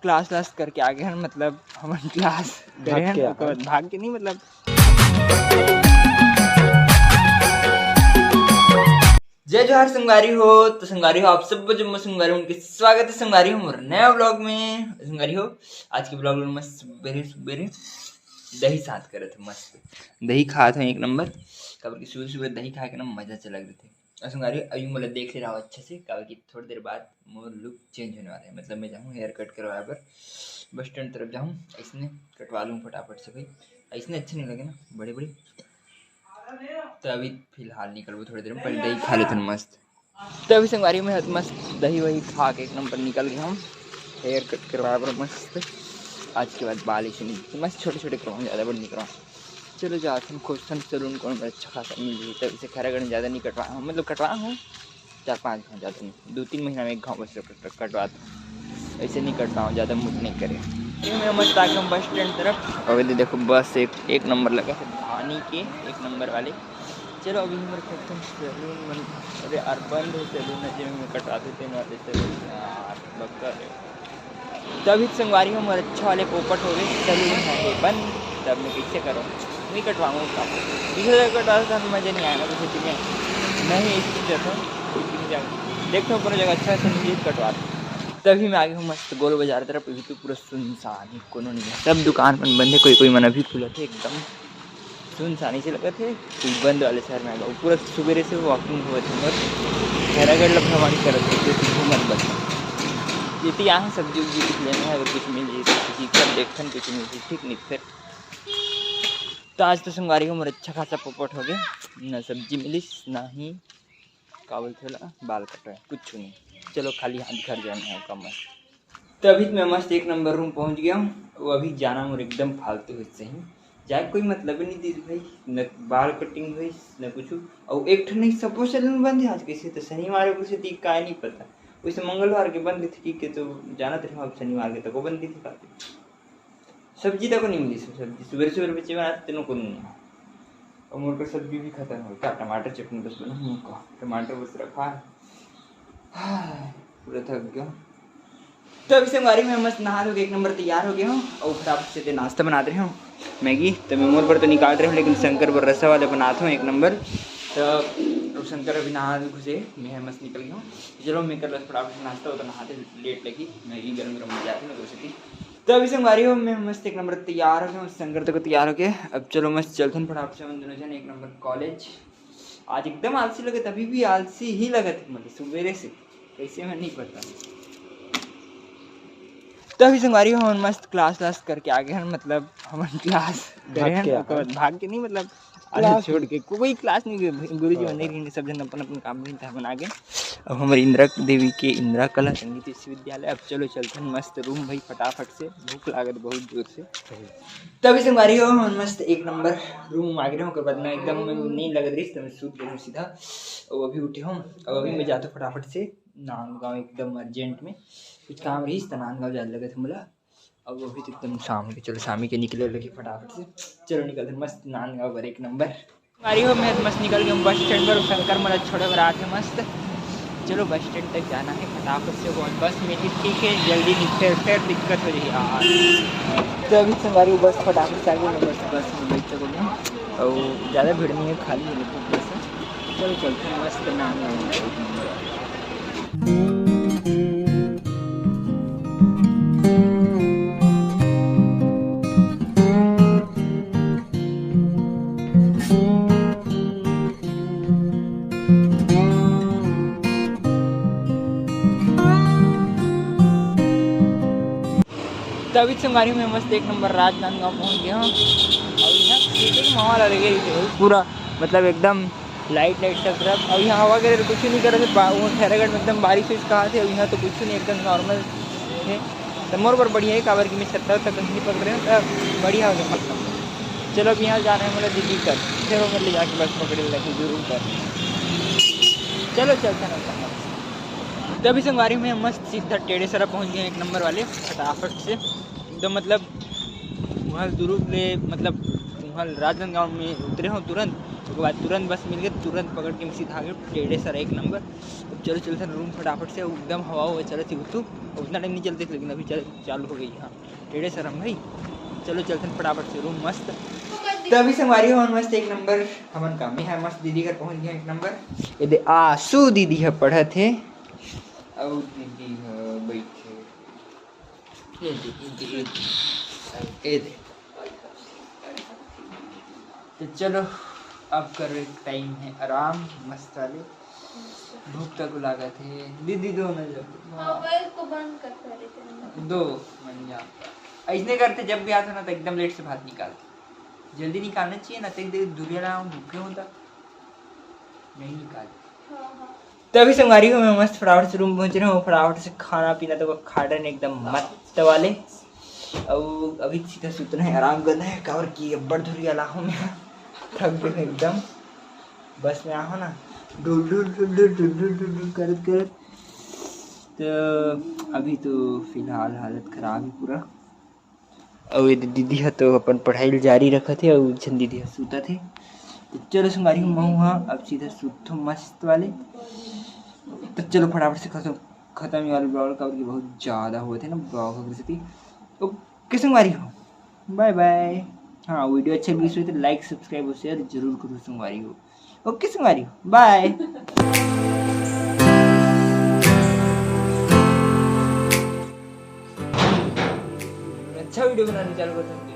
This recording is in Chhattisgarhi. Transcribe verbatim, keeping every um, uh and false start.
क्लास क्लास करके आ गए हैं, मतलब हमन क्लास करे हैं, ओकर बाद भाग के नहीं, मतलब। जय जोहार संगवारी हो। तो संगवारी हो, आप सब जम्मो संगवारी मन के स्वागत है संगवारी हो मोर नया व्लॉग में। संगवारी हो, आज के व्लॉग में मस्त सुबेरे सुबेरे दही साथ करत है, मस्त दही खात है एक नंबर। काबर कि सुबह सुबह दही खाए के ना मजा चलग रहिथे। अउ संगवारी हो, अभी मोला देख ले रहा हो अच्छा से, काबर कि थोड़ी देर बाद मोर लुक चेंज होने वाला है, मतलब मैं जाऊँ हेयर कट करवाए बर, बस स्टैंड तरफ जाऊँ, ऐसने कटवा लूँ फटाफट से भाई। ऐसने अच्छे नहीं लगे ना बड़े बड़े। तो अभी फिलहाल निकलबो थोड़ी देर में, पहले दही खा लेथन मस्त। तो अभी संगवारी में मस्त दही वही खा के एक नंबर निकल गए हम हेयर कट करवाए बर मस्त। आज के बाद बाल ऐसे नहीं, मस्त छोटे छोटे करवाऊँ, ज़्यादा बड़ नहीं करवाऊँ। चलो जाथन खोजथन सैलून, कौन अच्छा खासा मिल जाए। तब इसे खैरागढ़ में ज़्यादा नहीं कटवाया हूँ, मतलब कटवाया हूँ चार पाँच घाव, ज़्यादा नहीं, दो तीन महीना में एक घाव बस कट-, कटवाता हूँ, ऐसे नहीं कटता हूँ, ज़्यादा मूड नहीं करे। ये मैं मस्त आ गया हूँ बस स्टैंड तरफ। अभी तो देखो बस एक, एक नंबर लगा है धानी के, एक नंबर वाले। चलो अभी हमर खोजथन सैलून मन, अरे यार बंद है सैलून, जे मैं कटवाते थे ना, सैलून यार बक्का है। तभी संगवारी हो मोर अच्छा वाले पोपट हो गए, सैलून है ये बंद, तब मैं कैसे करूँ, नहीं कटवाऊँ का। दूसरे जगह कटवाता था तो मज़ा नहीं आएगा, दूसरे दिन में नहीं इसी जगह देखो कोनो जगह अच्छा से नहीं कटवा। तभी मैं आगे हूँ मस्त गोल बाजार तरफ, अभी तो पूरा सुनसान है, कोनो नहीं है, सब दुकान मन बंद है, कोई कोई मन अभी खुला थे एकदम। सुनसान से लगत हे, कोई बंद वाले शहर में आ गया। पूरा सुबेरे से वॉकिंग होवत हे, बस खैरागढ़ ला भ्रमण करत हे, जो कि घूमत बस। यदि यहाँ सब्जी उब्जी कुछ लेना है, अगर कुछ मिल जाए तो ठीक है, देखथन कुछ मिल जाए, ठीक नहीं फिर। तो आज तो संगवारी हो मोर अच्छा खासा पोपट हो गया, ना सब्जी मिलिस, ना ही का बोलथे ओला, बाल कटवाए, कुछ नहीं। चलो खाली हाथ घर जाना है, काम है। तो अभी तो मैं मस्त एक नंबर रूम पहुंच गया हूँ। वो अभी जाना मोर एकदम फालतू है सही, जाए कोई मतलब ही नहीं दिस भाई, न बाल कटिंग हुई न कुछ। और एक ठन नहीं, सबो सैलून बंद है आज, कैसे तो शनिवार है, कुछ दी काय नहीं पता। वैसे मंगलवार के बंद थी के तो जाना था, अब शनिवार के तको बंद थी खाते। सब्जी तको नहीं मिली, सब्जी सुबह सुबह बच्चे बनाते तेनों को नहीं। और मोर का सब्जी भी खत्म हो गया, टमाटर चटनी बस बना मोर का, टमाटर बस रखा है। हाँ, पूरा थक गया। तो अभी संगवारी मैं मस्त नहा धो के एक नंबर तैयार हो गया हूँ और फटाफट से ते नाश्ता बना रहे हूँ, मैगी। तो मैं मोर बर तो निकाल रहे हूँ, लेकिन शंकर बर रसा वाले बनाता हूँ एक नंबर। तो अब शंकर अभी नहा घुसे, मैं मस्त निकल गया हूँ। चलो मैं कर लो फटाफट से नाश्ता, वो तो नहाते लेट लगी, मैगी गरम गरम हो जाती ना, तो उसे तो अभी संगवारी हो मैं मस्त एक नंबर तैयार हो गया हूँ, शंकर तक तैयार हो गया। अब चलो मस्त चलथन फटाफट से हम दोनों जन एक नंबर कॉलेज। आज एकदम आलसी लगत, अभी भी आलसी ही लगत है, मतलब सुबेरे से कैसे मैं नहीं पता। तो अभी संगवारी हो हम मस्त क्लास क्लास करके आ गए हैं, मतलब हमन क्लास करे हैं, ओकर बाद भाग के नहीं, मतलब अरे छोड़ के कोई क्लास नहीं गए, गुरु जी नहीं रहिन, सब जन अपन अपन काम में था बना गए। अब हमारे इंदिरा देवी के इंदिरा कला संगीत विश्वविद्यालय। अब चलो चलथन मस्त रूम भाई फटाफट से, भूख लागत बहुत जोर से। तभी संगवारी हो हम मस्त एक नंबर रूम आ गए, ओकर बाद मैं एकदम नींद लगत रही तो मैं सूत गए सीधा। और अभी उठे हूँ, अब अभी मैं जाता फटाफट से नांदगांव एकदम अर्जेंट में, कुछ काम रही तो नांदगांव जाए लगे थे मोला। अब अभी तो एकदम शाम के, चलो शामी के निकले लगे फटाफट से। चलो निकलते मस्त नांदगांव बर एक नंबर। गाड़ी हो मैं मस्त निकल गया बस स्टैंड पर, शंकर मोला छोड़े बर आथे मस्त। चलो बस स्टैंड तक जाना है फटाफट से, कौन बस में ही ठीक है, जल्दी निकल, फिर दिक्कत हो जाएगी यार। तो अभी संगवारी बस फटाफट से आ गई, मैं बस, बस में बैठ चुका हूँ और ज़्यादा भीड़ नहीं है, खाली है लेकिन बस। चलो चलते हैं मस्त नांदगांव। तभी संगवारी में मस्त एक नंबर राजनांदगांव पहुंच गया हूँ। और यहाँ एक माहौल अलग ही है, पूरा मतलब एकदम लाइट लाइट सब तरफ। और यहाँ हवा गिरे कुछ नहीं करे, बा-, वो खैरागढ़ में एकदम बारिश हुई कहा थे, और यहाँ तो कुछ नहीं, एकदम नॉर्मल है। तो मोर बर बढ़िया है, काबर कि मैं छत्ता उत्ता कहीं नहीं पकड़े हूँ, तो बढ़िया हो गया मतलब। चलो अब यहाँ जा रहे हैं मतलब दिल्ली तक, फिर वो ले जाके बस पकड़े लगे जरूर कर। चलो चलते हैं ना। तभी संगवारी में मस्त सीधा टेढ़े सरा पहुँच गए एक नंबर वाले फटाफट से एकदम, मतलब वहाँ दुरुग ले, मतलब वहाँ राजनांदगांव में उतरे हो तुरंत, ओकर बाद तुरंत बस मिल गए, तुरंत पकड़ के सीधा आ गए। टेढ़े सर एक नंबर। अब चलो चलते हैं रूम फटाफट से, एकदम हवा हुआ चलत ही उतू। उतना टाइम नहीं चलते थे, लेकिन अभी चल चालू हो गई। हाँ, टेढ़े सर हम भाई। चलो चलते हैं फटाफट से रूम मस्त। तो अभी संगवारी हो मस्त एक नंबर हमन काम में है, मस्त दीदी घर पहुँच गए एक नंबर। ये दे आसू दीदी है पढ़त है। और दीदी है बैठे। ये दे, ये दे, ये दे। ये दे। तो चलो, अब करो एक टाइम है आराम मस्त वाले। भूख तक लागत है दीदी, दो ना जब। हाँ, मोबाइल को बंद कर पहले तेरे। दो मन जाता। ऐसने करते, जब भी आता ना तो एकदम लेट से भात निकालते। जल्दी निकालना चाहिए ना, तो एक देर दूरिया लाऊं, भूखे होता नहीं निकालते। हाँ, हाँ। तो अभी संगवारी हो मैं मस्त फटाफट से रूम पहुंच रहे हूँ, फटाफट से खाना पीना तो खा रहे हैं एकदम मस्त वाले। अब अभी सीधा सुतना है, आराम करना है, काबर कि अब्बड़ धुरिया ला हूँ मैं, थक गए एकदम। बस में आहो ना, डुल डुल डुल डुल डुल डुल डुल डुल करत करत। तो अभी तो फिलहाल हालत खराब है पूरा। अउ ये दीदी ह तो अपन पढ़ाई ल जारी रखत हे, अउ एक झन दीदी ह सुतत हे। तो चलो संगवारी हो, महू ह अब सीधा सुतथो मस्त वाले। तो चलो फटाफट से खत्म, खत्म ये वाला ब्लॉग, काबर कि बहुत ज़्यादा होत हे ना ब्लॉग वगैरह से। ओके संगवारी हो, बाय बाय। हाँ, वीडियो अच्छा लगिस होही तो लाइक, सब्सक्राइब और शेयर जरूर करो संगवारी हो। ओके संगवारी हो, बाय। अच्छा वीडियो बनाने चालू कर सकते हैं।